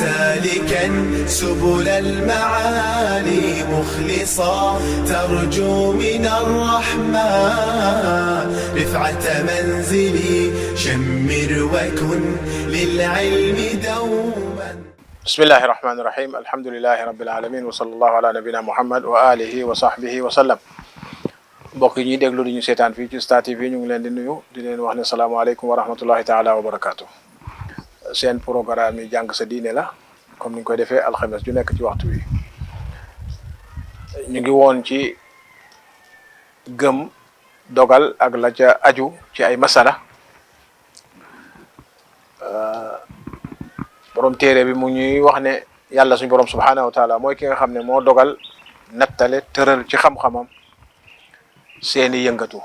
سالكا سبل المعالي مخلصا ترجو من الرحمن رفعة منزلي شمر وكن للعلم دوما. بسم الله الرحمن الرحيم. الحمد لله رب العالمين وصلى الله على نبينا محمد wa alihi wa sahbihi wa sallam. mbokk yi ñuy déglu di ñu seetaan fii ci Star TV ñu ngi leen di nuyu di leen wax ne salaamaaleykum wa rahmatullahi taala wa barakaatu. seen programme yi jàng sa diine la comme ni ñu koy defee alxames ju nekk ci waxtu wi. ñu ngi woon ci gëm dogal ak la ca aju ci ay masala. borom téere bi mu ñuy wax ne yàlla suñu borom subhanahu wa taala mooy ki nga xam ne moo dogal nattale tëral ci xam-xamam seeni yëngatu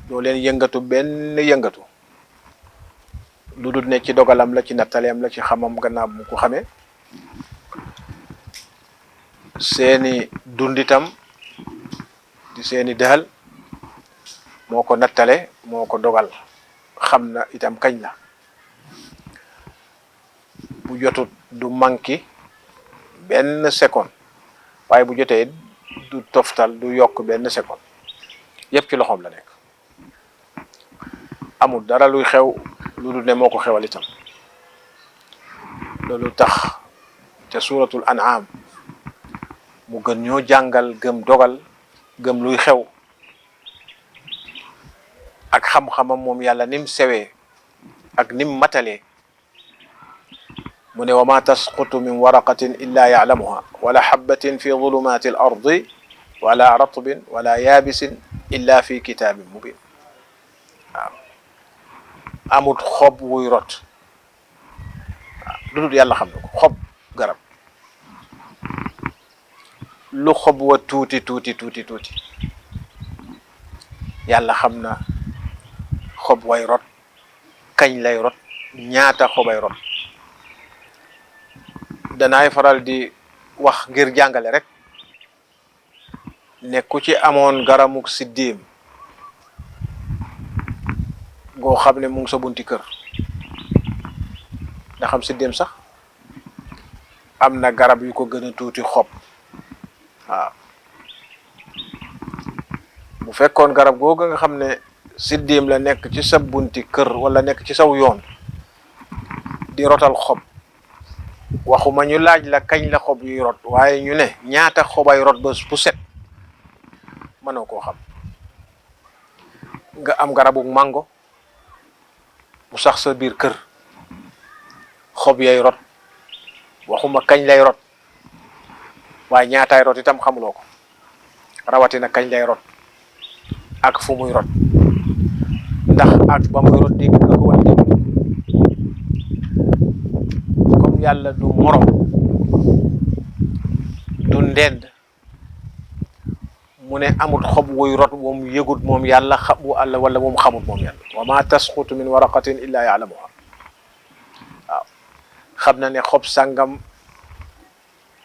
doo leen yëngatu benn yëngatu lu dul ne ci dogalam la ci nattaleem la ci xamam gannaaw mu ko xamee seeni dunditam di seeni dëhal moo ko nattale moo ko dogal xam na itam kañ la bu jotut du manki benn seconde waaye bu jotee du toftal du yokk benn seconde yëpp ci loxoom la nekk amul dara luy xew lu dul ne moo ko xewal itam loolu tax te suuratul an'am mu gën ñoo jàngal gëm dogal gëm luy xew ak xam-xamam moom yàlla nim sewee ak nim matalee mu ne wa ma tasqutu min waraqatin illa ya'lamuha wala habbatin fi dhulumati al ardi wala ratbin wala yabisin illa fi kitabin mubin. waaw amut xob wuy rot waaw lu dul yàlla xam na ko xob garab lu xob wa tuuti yàlla xam na xob way rot kañ lay rot ñaata xobay rot. danaay faral di wax ngir jàngale rek ne ku ci amoon garamuk siddéem goo xam ne mu ngi sa bunti kër nga xam siddéem sax am na garab yu ko gën a tuuti xob waaw bu fekkoon garab googu nga xam ne siddéem la nekk ci sa bunti kër wala nekk ci saw yoon di rotal xob waxuma ñu laaj la kañ la xob yuy rot waaye ñu ne ñaata xobay rot ba bu set mënoo koo xam. nga am garabu mango bu sax sa biir kër xob yay rot waxuma kañ lay rot waaye ñaataay rot itam xamuloo ko rawatina kañ lay rot ak fu muy rot ndax ak ba muy rot dégg nga ko wala dégg comme yàlla du morom du ndend mu ne amut xob wuy rot moom yëgut moom yàlla xamu àlla wala moom xamut moom yàlla wa ma tasqutu min waraqatin illa ya'lamuha. waaw xam na ne xob sàngam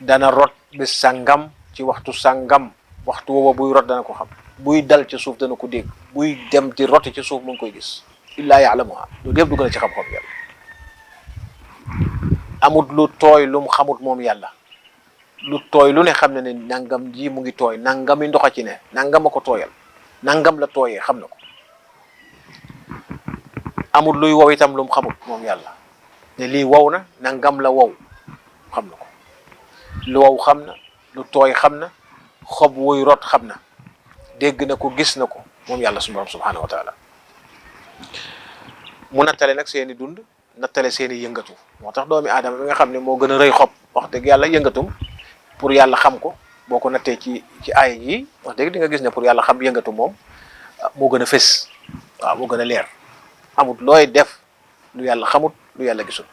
dana rot bis sàngam ci waxtu sàngam waxtu woowa buy rot dana ko xam buy dal ci suuf dana ko dégg buy dem di roti ci suuf mu ngi koy gis illa ya'lamuha loolu yëpp dugg na ci xam-xam yàlla. amut lu tooy lu mu xamut moom yàlla lu tooy lu ne xam ne ne nangam ji mu ngi tooy nangami ndox a ci ne nangam a ko tooyal nangam la tooyee xam na ko. amut luy wow itam lu mu xamut moom yàlla ne lii wow na nangam la wow xam na ko lu wow xam na lu tooy xam na xob wuy rot xam na dégg na ko gis na ko moom yàlla suñu borom subhanahu wa taala. mu nattale nag seeni dund nattale seeni yëngatu moo tax doomi aadama bi nga xam ne moo gën a rëy xob wax dëgg yàlla yëngatum pour yàlla xam ko boo ko nattee ci aaya yi wax dëgg di nga gis ne pour yàlla xam yëngatu moom moo gën a fës waaw moo gën a leer amut looy def lu yàlla xamut lu yàlla gisul.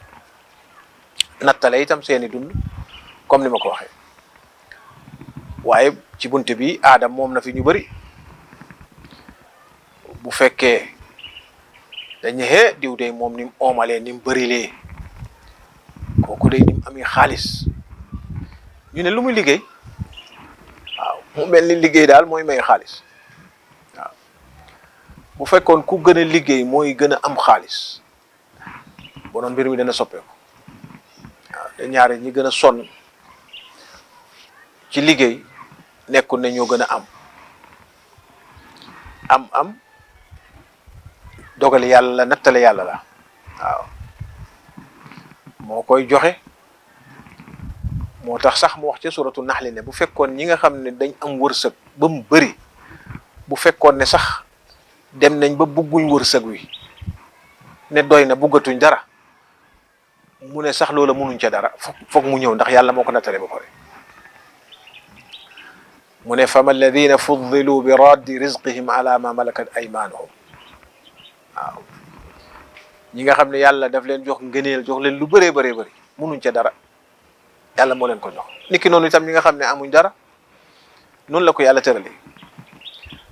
nattale itam seeni dund comme ni ma ko waxee waaye ci bunte bi aadam moom na fi ñu bëri bu fekkee dañ ne diw de moom ni mu oomalee ni mu bërilee kooku de ni mu amee xaalis ñu ne lu muy liggéey waaw mu mel ni liggéey daal mooy may xaalis waaw bu fekkoon ku gën a liggéey mooy gën a am xaalis bonoon mbir mi dana soppeeku waaw te ñaare ñi gën a sonn ci liggéey nekkul ne ñoo gën a am dogali yàlla la, nattale yàlla la. waaw moo koy joxe. moo tax sax mu wax ci suratu naxli ne bu fekkoon ñi nga xam ne dañ am wërsëg ba mu bëri, bu fekkoon ne sax dem nañ ba bugguñ wërsëg wi ne doy na buggatuñ dara, mu ne sax loola munuñ ca dara, foog mu ñëw ndax yàlla moo ko nattale ba pare. mu ne fama alladina fuddilu bi raddi rizqihim ala ma malakat aymanuhum. waaw ñi nga xam ne yàlla daf leen jox ngëneel, jox leen lu bëree bëree bëri, munuñ ca dara, yàlla moo leen ko jox. niki noonu itam ñi nga xam ne amuñ dara, noonu la ko yàlla tërale.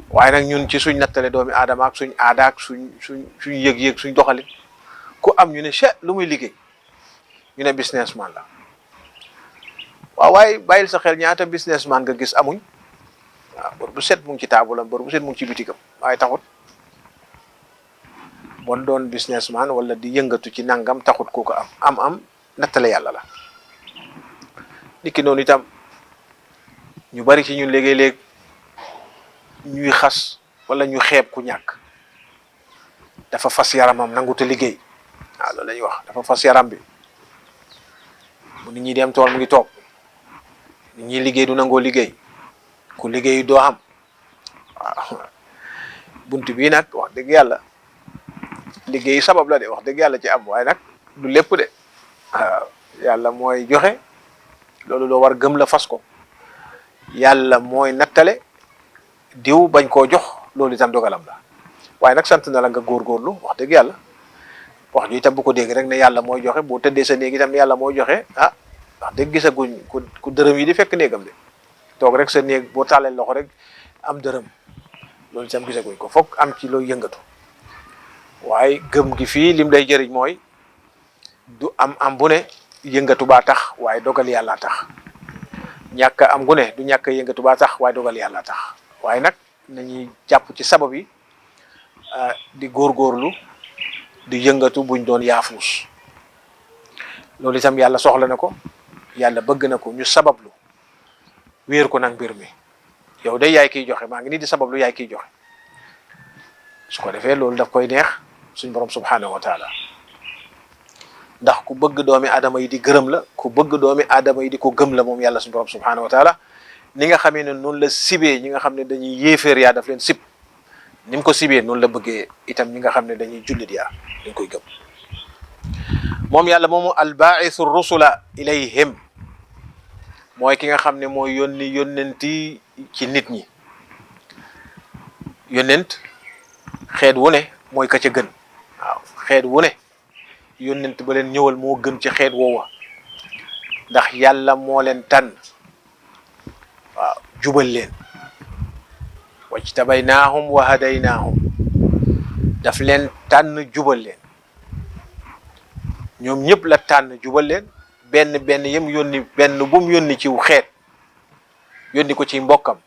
waaye nag ñun ci suñ nattale doomi aadama ak suñ aada ak suñ yëg-yëg, suñ doxalin, ku am ñu ne lu muy liggéey, ñu ne businessman la. waaw waaye bàyyil sa xel ñaata businessman nga gis amuñ. waaw bor bu set mu ngi ci taabulam, bor bu set mu ngi ci bitigam, waaye taxut bon doon businessman wala di yëngatu ci nangam taxut kooku am nattale yàlla la. niki noonu itam ñu bari ci ñun léegi-léeg ñuy xas wala ñu xeeb ku ñàkk, dafa fas yaramam nanguta liggéey. waaw loolu la ñuy wax, dafa fas yaram bi. bu nit ñi dem tool mu ngi toog, nit ñi liggéey du nangoo liggéey, ku liggéey doo am. waaw bunt bii nag wax dëgg yàlla liggéey sabab la de, wax dëgg yàlla ci am, waaye nag du lépp de. waaw yàlla mooy joxe, loolu loo war gëm la, fas ko. yàlla mooy nattale, diw bañ koo jox, loolu itam dogalam la. waaye nag sant na la nga góorgóorlu, wax dëgg yàlla. wax ju itam bu ko dégg rek ne yàlla mooy joxe, boo tëddee sa néeg itam ne yàlla mooy joxe, wax dëgg gisaguñ ku dërëm yi di fekk néegam de. toog rek sa néeg boo tàllee loxo rek am dërëm, loolu itam gisaguñ ko. foog am ci looy yëngatu. waaye gëm gi fii lim lay jëriñ mooy du am bu ne yëngatu baa tax, waaye dogal yàlla tax. ñàkk am gu ne du ñàkk yëngatu baa tax, waaye dogal yàlla tax. waaye nag nañuy jàpp ci sabab yi, di góorgóorlu, di yëngatu, buñ doon yaafuus. loolu itam yàlla soxla na ko, yàlla bëgg na ko. ñu sabablu, wéer ko nag mbir mi. yow day yaay kiy joxe, maa ngi nii di sabablu, yaay kiy joxe. su ko defee loolu daf koy neex suñ borom subhanahu wa taala. ndax ku bëgg doomi aadama yi di gërëm la, ku bëgg doomi aadama yi di ko gëm la moom yàlla suñ borom subhanahu wa taala. ni nga xamee ne noonu la sibee ñi nga xam ne dañuy yéeféer yaa daf leen sib, ni mu ko sibee noonu la bëggee itam ñi nga xam ne dañuy jullit yaa dañ koy gëm. moom yàlla moomu albaa'isu rusula ilayhim, mooy ki nga xam ne mooy yónnenti ci nit ñi. yónnent xeet wu ne mooy ka ca gën. waaw xeet wu ne yónnent ba leen ñëwal moo gën ci xeet woowa, ndax yàlla moo leen tànn. waaw jubal leen. wajtabaynaahum wa hadaynaahum, daf leen tànn jubal leen. ñoom ñëpp la tànn jubal leen. benn yem yónni, benn bu mu yónni ciw xeet, yónni ko ci mbokkam,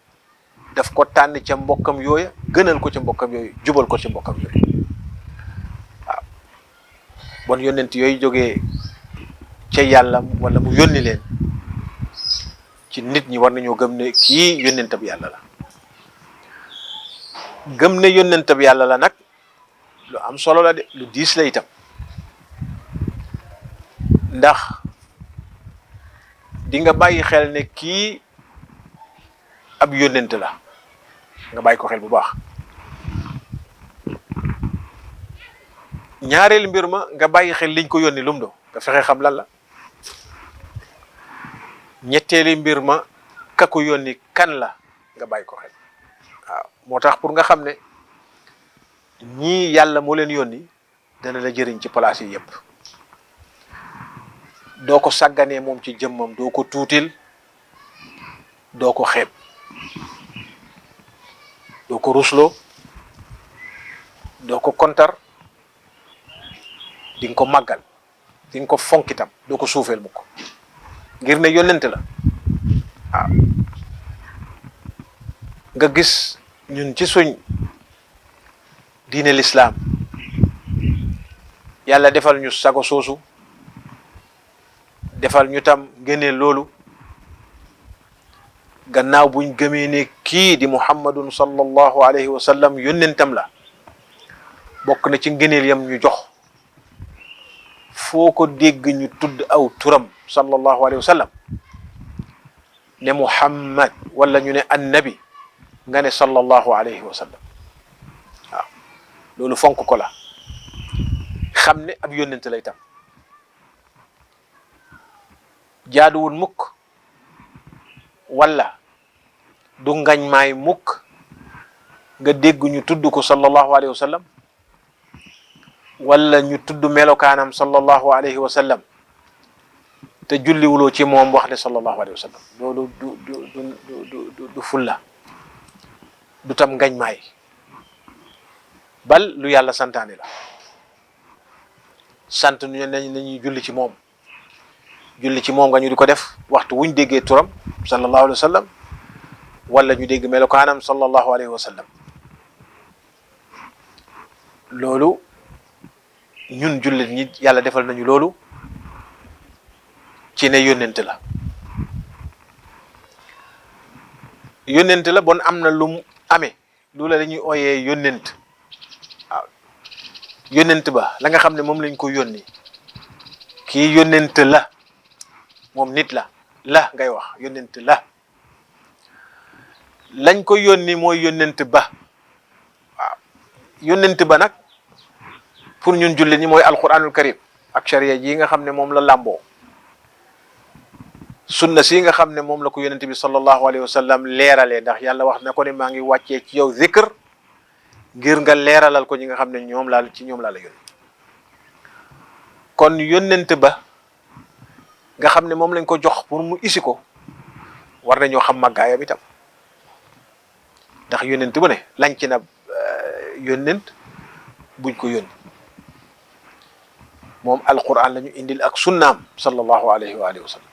daf ko tànn ca mbokkam yooya, gënal ko ca mbokkam yooyu, jubal ko ca mbokkam yooyu. waaw bon yónnent yooyu jógee ca yàlla wala mu yónni leen ci nit ñi, war nañoo gëm ne kii yónnentab yàlla la. gëm ne yónnentab yàlla la nag lu am solo la de, lu diis la itam. ndax di nga bàyyi xel ne kii ab yónnent la, nga bàyyi ko xel bu baax. ñaareelu mbir ma nga bàyyi xel liñ ko yónni lum do, nga fexe xam lan la. ñetteeli mbir ma ka ko yónni kan la, nga bàyyi ko xel. waaw moo tax pour nga xam ne ñii yàlla moo leen yónni, dana la jëriñ ci place yi yëpp. doo ko sàgganee moom ci jëmmam, doo ko tuutil, doo ko xeeb, doo ko rusloo, doo ko kontar, di nga ko màggal, di nga ko fonkitam, doo ko suufeel mukk, ngir ne yónnente la. waaw nga gis ñun ci suñ diine lislaam yàlla defal ñu sago soosu, defal ñu tam ngëneel loolu gannaaw buñ gëmee ne kii di muhammadun sallallahu alayhi wa sallam yónnentam la bokk na ci ngëneel yam ñu jox foo ko dégg ñu tudd aw turam sallallahu alayhi wa sallam ne muhammad wala ñu ne annabi nga ne sallallahu alayhi wa sallam waaw loolu fonk ko la xam ne ab yónnent lay tam jaaduwul mukk wala du ngañ maay mukk nga dégg ñu tudd ko sallallahu alayhi wa sallam wala ñu tudd melokaanam sallallahu alayhi wa sallam te julliwuloo ci moom wax ne sallallahu alayhi wa sallam loolu du fulla du tam ngañ maay bal lu yàlla santaane la sant ñu ne nañuy julli ci moom nga ñu di ko def waxtu wuñ déggee turam sallallahu alayhi wa sallam wala ñu dégg melokaanam sallallahu alayhi wa sallam loolu ñun jullit ñi yàlla defal nañu loolu ci ne yónnent la bon am na lu mu amee lu la dañuy ooyee yónnent waaw yónnent ba la nga xam ne moom lañ ko yónni kii yónnent la moom nit la ngay wax yónnent la lañ ko yónni mooy yónnent ba waaw yónnent ba nag pour ñun jullit ñi mooy alquranul karim ak sharia ji nga xam ne moom la làmboo sunna si nga xam ne moom la ko yónnent bi sallallahu alayhi wa sallam leeralee ndax yàlla wax na ko ne maa ngi wàccee ci yow zikr ngir nga leeralal ko ñi nga xam ne ñoom laa la yónni kon yónnent ba nga xam ne moom lañ ko jox pour mu isi ko war nañoo xam màggaayam itam ndax yónnent bu ne lañ ci na yónnent buñ ko yónni moom alquran la ñu indil ak sunnaam sallallahu alayhi wa alihi wa sallam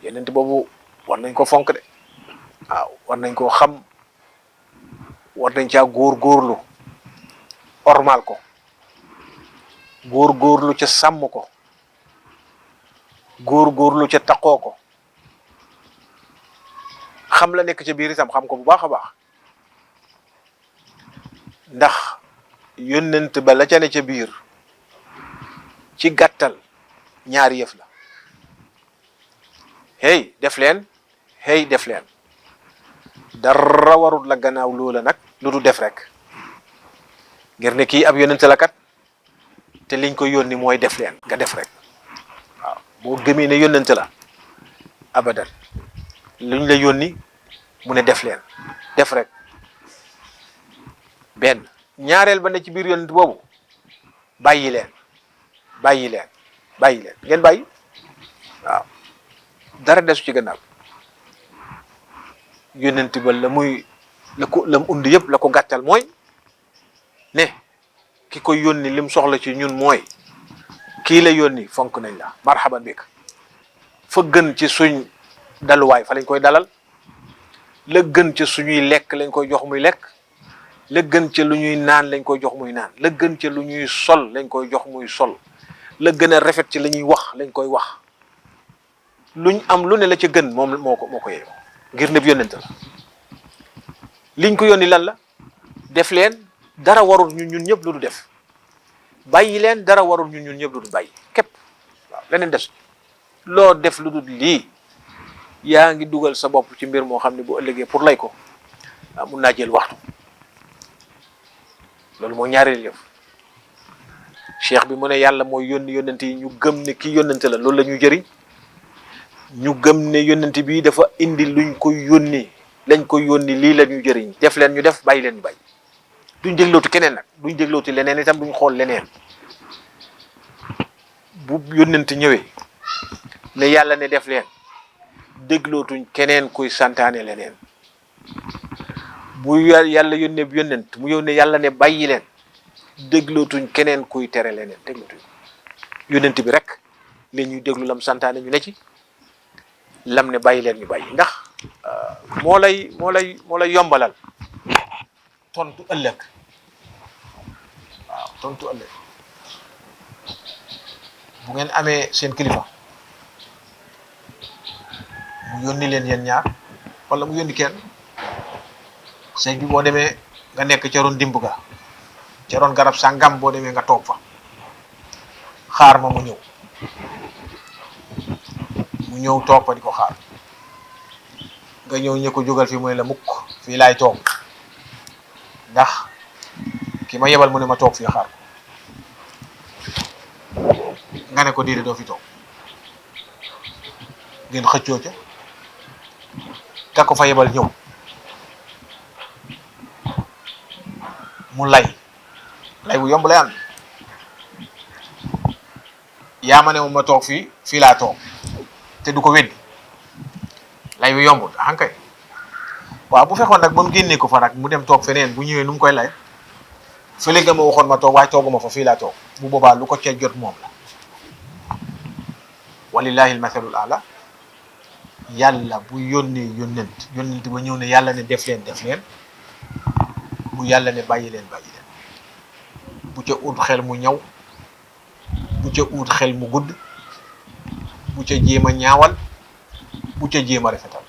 yónnent boobu war nañ ko fonk de waaw war nañ koo xam war nañ caa góorgóorlu ormal ko góorgóorlu ca sàmm ko góorgóorlu ca taqoo ko xam la nekk ca biir itam xam ko bu baax a baax ndax yónnent ba la ca ne ca biir ci gàttal ñaari yëf la hey def leen dara warut la gannaaw loola nag lu du def rek ngir ne kii ab yónnent la kat te liñ ko yónni mooy def leen nga def rek waaw boo gëmee ne yónnent la abadan luñ la yónni mu ne def leen def rek benn ñaareel ba ne ci biir yónnent boobu bàyyi leen ngeen bàyyi waaw dara desu ci gannaaw yónnent ba la mu und yëpp la ko gàttal mooy ne ki koy yónni lim soxla ci ñun mooy kii la yónni fonk nañ la marhaban bik fa gën ci suñ daluwaay fa lañ koy dalal la gën ci suñuy lekk lañ koy jox muy lekk la gën ca lu ñuy naan lañ koy jox muy naan la gën ca lu ñuy sol lañ koy jox muy sol la gën a rafet ci la ñuy wax lañ koy wax luñ am lu ne la ca gën moom moo ko yeyoo ngir ne yónnent la liñ ko yónni lan la def leen dara warul ñun ñëpp lu du def bàyyi leen dara warul ñun ñëpp lu du bàyyi képp waaw leneen des loo def lu dul lii yaa ngi dugal sa bopp ci mbir moo xam ne bu ëllëgee pour lay ko mun naa jël waxtu loolu moo ñaareel yëf cheikh bi mu ne yàlla mooy yónni yónnent yi ñu gëm ne kii yónnent la loolu la ñuy jëriñ ñu gëm ne yónnent bi dafa indi luñ koy yónni lañ koy yónni lii la ñuy jëriñ def leen ñu def bàyyi leen ñu bàyyi duñ déglootu keneen nag duñ déglootu leneen itam duñ xool leneen bu yónnent ñëwee ne yàlla ne def leen déglootuñ keneen kuy santaane leneen bu yàlla yónnee yónnent mu yónnee yàlla ne bàyyi leen déglootuñ keneen kuy tere leneen déglootuñ yónnent bi rek la ñuy déglu lam santaane ñu ne ci lam ne bàyyi leen ñu bàyyi ndax moo lay yombalal tontu ëllëg waaw tontu ëllëg bu ngeen amee seen kilifa mu yónni leen yéen ñaar wala mu yónni kenn sëñ bi boo demee nga nekk ca ron dimb ga ca ron garab sàngam boo demee nga toog fa xaar ma mu ñëw toog fa di ko xaar nga ñëw ñu ko jógal fii mooy la mukk fii laay toog ndax ki ma yebal mu ne ma toog fii xaar nga ne ko déedéet doo fi toog ngeen xëccoo ca ka ko fa yebal ñëw mu lay bu yomb lay am yaa ma ne ma toog fii laa toog te du ko weddi lay bi yombul ankay waaw bu fekkoon nag ba mu génnee ko fa nag mu dem toog feneen bu ñëwee nu mu koy lay fële nga ma waxoon ma toog waaye tooguma fa fii laa toog bu boobaa lu ko ca jot moom la walillahi almathalul ala yàlla bu yónnee yónnent ba ñëw ne yàlla ne def leen bu yàlla ne bàyyi leen bu ca ut xel mu ñaw bu ca ut xel mu gudd bu ca jéem a ñaawal bu ca jéem a rafetal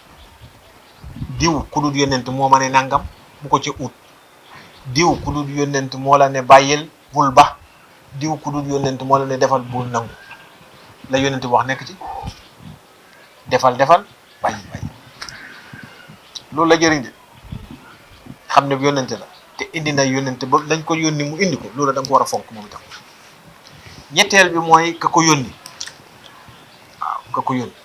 diw ku dul yónnent moo ma ne nangam bu ko ca ut diw ku dul yónnent moo la ne bàyyil bul ba diw ku dul yónnent moo la ne defal bul nangu la yónnent wax nekk ci defal bàyyi loolu la jëriñ de xam ne yónnent la te indi na yónnent ba dañ ko yónni mu indi ko loolu da nga ko war a fonk moom itam ñetteel bi mooy ka ko yónni waaw ka ko yónni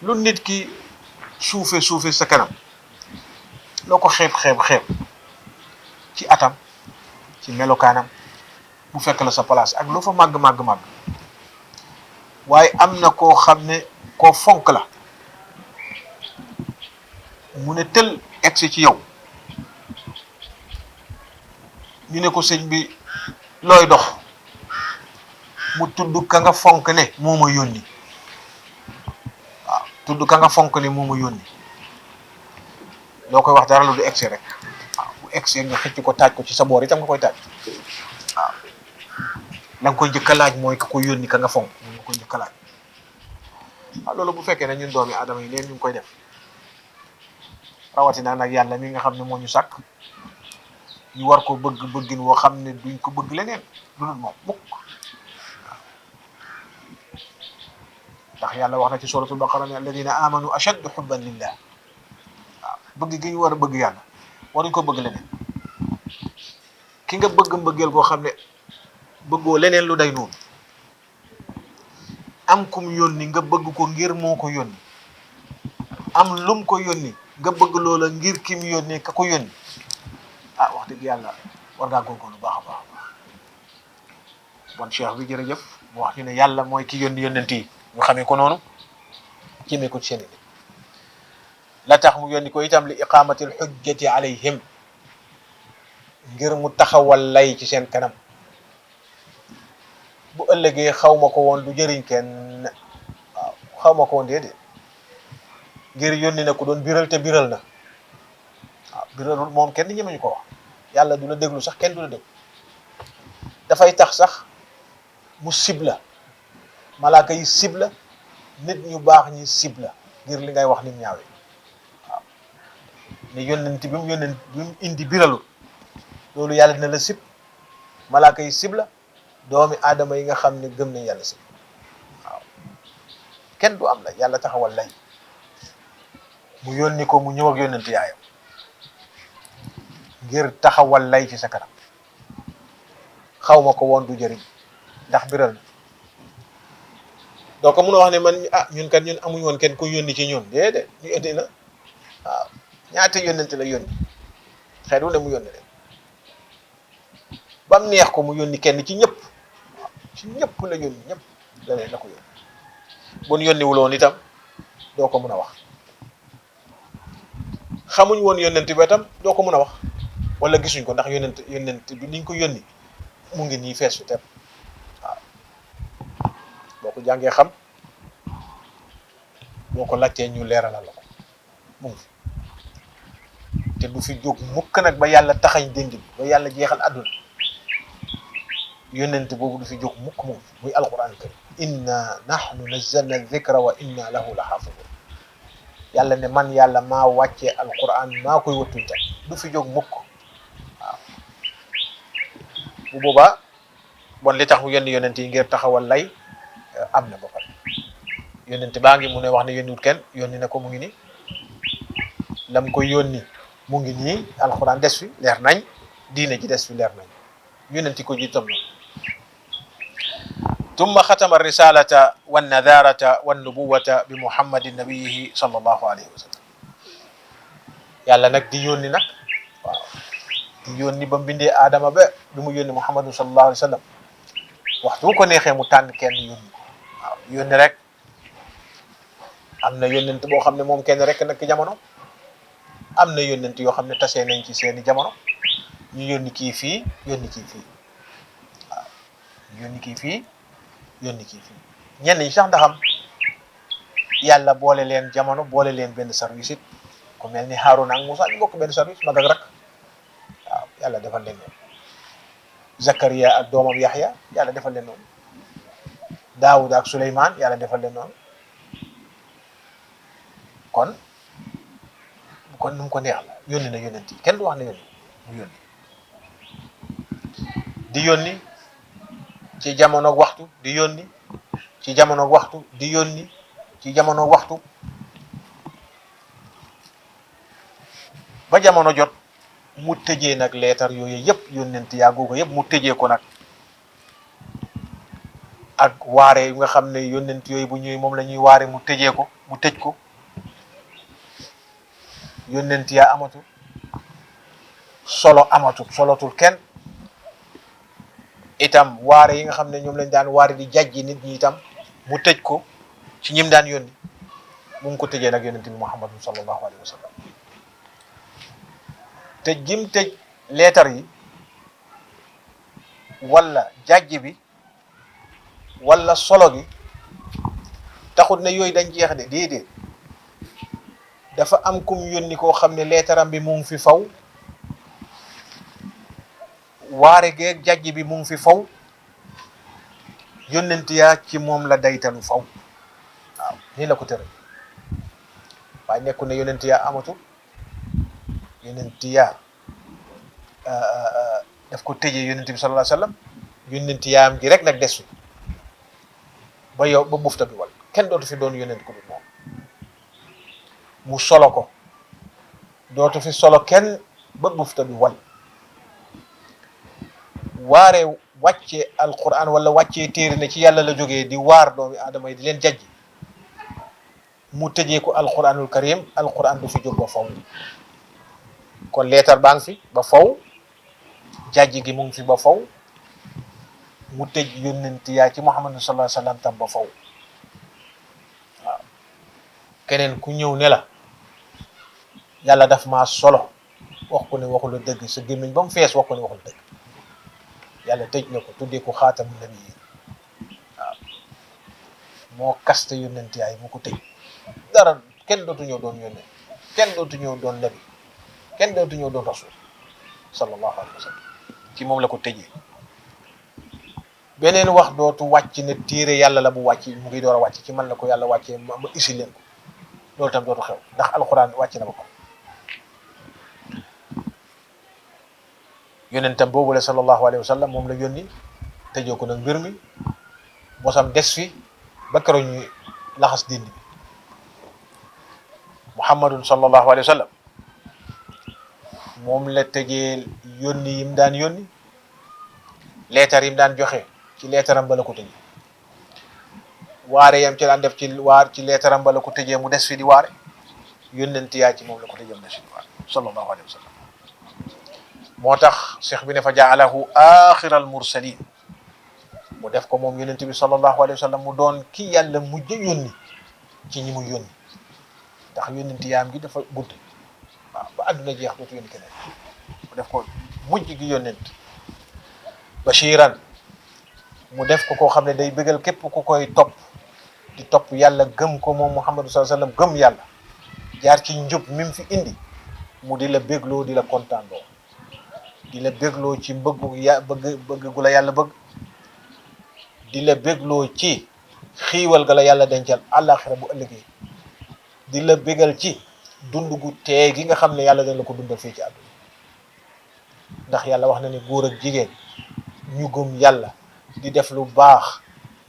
lu nit ki suufe sa kanam loo ko xeeb ci atam ci melokaanam bu fekk la sa place ak loo fa màgg waaye am na koo xam ne koo fonk la mu ne tël egsi ci yow ñu ne ko sëñ bi looy dox mu tudd ka nga fonk ne moo ma yónni waaw tudd ka nga fonk ne moo ma yónni loo koy wax dara lu du egsi rek waaw bu egsi nga xëcc ko taaj ko ci sa boor itam nga koy taaj waaw la nga koy njëkk a laaj mooy ka ko yónni ka nga fonk nga koy njëkk a laaj waaw loolu bu fekkee ne ñun doomi aadama yi neen ñu ngi koy def rawatina nag yàlla mi nga xam ne moo ñu sàkk ñu war ko bëggin woo xam ne duñ ko bëgg leneen lu dul moom mukk waaw ndax yàlla wax na ci suratul baqara ne alladina amanu ashaddu hubban lillah waaw bëgg gi ñu war a bëgg yàlla waruñ ko bëgg leneen ki nga bëgg mbëggeel goo xam ne bëggoo leneen lu day noonu am kum yónni nga bëgg ko ngir moo ko yónni am lum ko yónni nga bëgg loola ngir kim yónnee ka ko yónni wax dëgg yàlla war ngaa góorgóorlu baax a baax bon cheikh bi jërëjëf mu wax ñu ne yàlla mooy ki yónni yónnent yi ñu xamee ko noonu jëmee ko ci seen la tax mu yónni ko itam li iqamatil hujjati alayhim ngir mu taxawal lay ci seen kanam bu ëllëgee xaw ma ko woon du jëriñ kenn waaw xaw ma ko woon déedéet ngir yónni na ko doon biral te biral na waaw biralul moom kenn ñemeñu ko wax yàlla du la déglu sax kenn du la déglu dafay tax sax mu sibla malaaka yi sibla nit ñu baax ñi sibla ngir li ngay wax ni mu ñaawee waaw ne yónnent bi mu indi biralul loolu yàlla dina la sib malaaka yi sibla doomi aadama yi nga xam ne gëm nañ yàlla sib waaw kenn du am la yàlla taxawal lay mu yónni ko mu ñëw ak yónnent yaayam ngir taxawal lay ci sa kanam xaw ma ko woon du jëriñ ndax biral na doo ko mun a wax ne man ñun kat ñun amuñ woon kenn ku yónni ci ñun déedéet ñu indi na waaw ñaata yónnent la yónni xeet wu ne mu yónni leen bam neex ko mu yónni kenn ci ñëpp waaw ci ñëpp la yónni ñëpp la ko yónni bon yónni wuloon itam doo ko mun a wax xamuñ woon yónnent bi itam doo ko mun a wax wala gisuñ ko ndax yónnent bi niñ ko yónni mu ngi nii fees fi tepp waaw boo ko jàngee xam boo ko laajtee ñu leeralal la ko mu ngi fi te du fi jóg mukk nag ba yàlla taxañ dénd bi ba yàlla jeexal àdduna yónnent boobu du fi jóg mukk moom muy alquran karim inna nahnu nazzalna dhikra wa inna lahu la xaafidun yàlla ne man yàlla maa wàccee alquran maa koy wattuñ tam du fi jóg mukk waaw bu boobaa bon li tax mu yónni yónnent yi ngir taxawal lay am na ba pare yónnent baa ngi mu ne wax ne yónniwut kenn yónni na ko mu ngi nii lam ko yónni mu ngi nii alquran des fi leer nañ diine ji des fi leer nañ yónnenti ko jiitam na ثم ختم الرسالة والنذارة والنبوة بمحمد نبيه صلى الله عليه وسلم يالا نك دي يوني نك دي يوني بام بيندي ادم با بيمو يوني محمد صلى الله عليه وسلم waxtu ko neexee mu tànn kenn yónni waaw yónni rek am na yónnent boo xam ne moom kenn rek nag jamono am na yónnent yoo xam ne tasee nañ ci seeni jamono ñu yónni kii fii yónni kii fii waaw yónni kii fii yónni kii fii ñenn ñi sax ndaxam yàlla boole leen jamono boole leen benn service it ku mel ni Haaruna ak Muusa ñu bokk benn service mag ak rak waaw yàlla defal leen noonu Zakariya ak doomam Yaxya yàlla defal leen noonu Daawuda ak Suleymaan yàlla defal leen noonu kon nu mu ko neex la yónni na yónnent yi kenn du wax ne yónni mu yónni di yónni ci jamono waxtu di yónni ci jamono waxtu di yónni ci jamono waxtu ba jamono jot mu tëjee nag leetar yooyu yëpp yónnent yaa googu yëpp mu tëjee ko nag ak waare yu nga xam ne yónnent yooyu bu ñëwee moom la ñuy waare mu tëjee ko mu tëj ko yónnent yaa amatul solo amatul solotul kenn itam waare yi nga xam ne ñoom lañ daan waare di jàjji nit ñi itam mu tëj ko ci ñim daan yónni mu ngi ko tëjee nag yónnent bi Muhammadu sallallahu alayhi wa sallam tëj gim tëj leetar yi wala jàjji bi wala solo gi taxut ne yooyu dañ jeex de déedéet dafa am kum yónni koo xam ne leetaram bi mu ngi fi faw waare geeg jàjj bi mu ngi fi faw yónnent yaa ci moom la daytalu faw waaw nii la ko tëral waaye nekku ne yónnent yaa amatul yónnent yaa daf ko tëjee yónnent bi sallallahu alayhi wa sallam yónnent yaa am gi rek nag des fi ba yow ba bufta bi wal kenn dootu fi doon yónnent ko du moom mu solo ko dootu fi solo kenn ba bufta bi wal waare wàcce alquran wala wàccee téere ne ci yàlla la jógee di waar doomi aadama yi di leen jajji mu tëjee ko alquranul karim alquran du fi jóg ba faw kon leetar baa ngi fi ba faw jajji gi mu ngi fi ba faw mu tëj yónnent yaa ci Muhammadu sallallahu alayhi wa sallam tam ba faw waaw keneen ku ñëw ne la yàlla daf maa solo wax ko ne waxula dëgg sa gémmiñ ba mu fees wax ko ne waxul dëgg yàlla tëj na ko tuddee ko xaatamu nabiyyiin waaw moo kaste yónnent yaay mu ko tëj dara kenn dootu ñëw doon yónnent kenn dootu ñëw doon nabi kenn dootu ñëw doon rasul sallallahu alayhi wa sallam ci moom la ko tëjee beneen wax dootu wàcc ne téere yàlla la bu wàcc mu ngi door a wàcc ci man la ko yàlla wàccee ma isi leen ko loolu tam dootu xew ndax alxuraan wàcc na ba ko yónnentam boobu la sallallahu alayhi wa sallam moom la yónni tëjoo ko nag mbir mi bosam des fi ba keroog ñuy laxas dindi bi muhammadun sallallahu alayhi wa sallam moom la tëjee yónni yim daan yónni leetar yim daan joxe ci leetaram ba la ko tëjee waare yam ci daan def ci waar ci leetaram ba la ko tëjee mu des fi di waare yónnent yaa ci moom la ko tëjee mu des fi di waare sallallahu alayhi wa sallam moo tax cheikh bi ne fa jaalahu axira al mursalin mu def ko moom yónnent bi sallallahu alayhi wa sallam mu doon ki yàlla mujj yónni ci ñi mu yónni ndax yónnent yaam gi dafa gudd waaw ba àdduna jeex dootu yónni keneen mu def ko mujj gi yónnent bashiran mu def ko koo xam ne day bëggal képp ku koy topp di topp yàlla gëm ko moom Muhammadu sallallahu alayhi wa sallam gëm yàlla jaar ci njub mi mu fi indi mu di la bégloo di la kontaanloo di la bégloo ci bëggu bëgg gu la yàlla bëgg di la bégloo ci xiiwal ga la yàlla dencal àllaaxira bu ëllëgee di la bégal ci dund gu tee gi nga xam ne yàlla dañ la ko dundal fii ci àdduna ndax yàlla wax na ni góor ak jigéen ñu gëm yàlla di def lu baax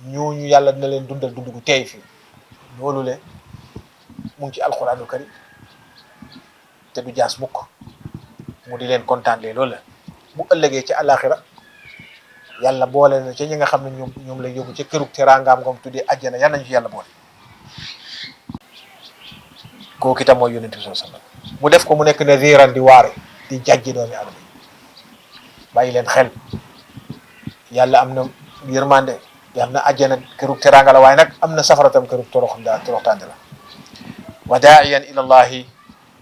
ñooñu yàlla dina leen dundal dund gu teey fii loolu le mu ngi ci alxuraanul karim te du jaas mukk mu di leen kontaanlee loolu la bu ëllëgee ci àllaaxira yàlla boole na ci ñi nga xam ne ñoom lay yóbbu ci kërug teraangaam ngam tuddee àjjana yal nañu ci yàlla boole kooku itam mooy yonent bi sallallahu alayhi wasallam mu def ko mu nekk ne riiran di waare di jàjji doomi adama yi bàyyi leen xel yàlla am na yërmande yàlla na àjjana kërug teraanga la waaye nag am na safara tam kërug toroxtaande la wa daa'iyan ila allahi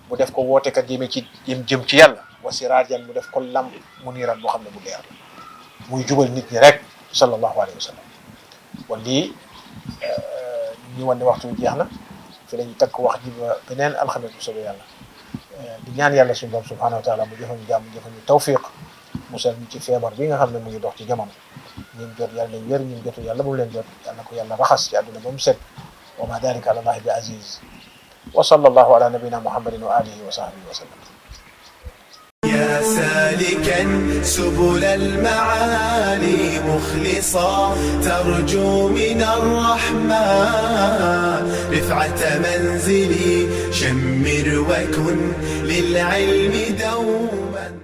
mu def ko wootekat jëme ci jëm ci yàlla wa siraajan mu def ko lamp mu niiran boo xam ne bu leer la muy jubal nit ñi rek sallallahu alayhi wa sallam kon lii ñu wan ne waxtu bi jeex na fi lañu takk wax ji ba beneen alxames bu soobee yàlla di ñaan yàlla suñu borom subhanahu wa taala mu jëfal ñu jàmm jëfal ñu tawfiq musal ñu ci feebar bi nga xam ne mu ngi dox ci jamono ñun jot yàlla nañ wér ñun jotul yàlla bu mu leen jot yàlla ko yàlla raxas ci àdduna ba mu set wa ma dalika ala allahi bi aziz wa sallallahu ala nabina muhammadin wa alihi wa sahbihi wa sallam يا سالكا سبل المعالي مخلصا ترجو من الرحمن رفعة منزلي شمر وكن للعلم دوما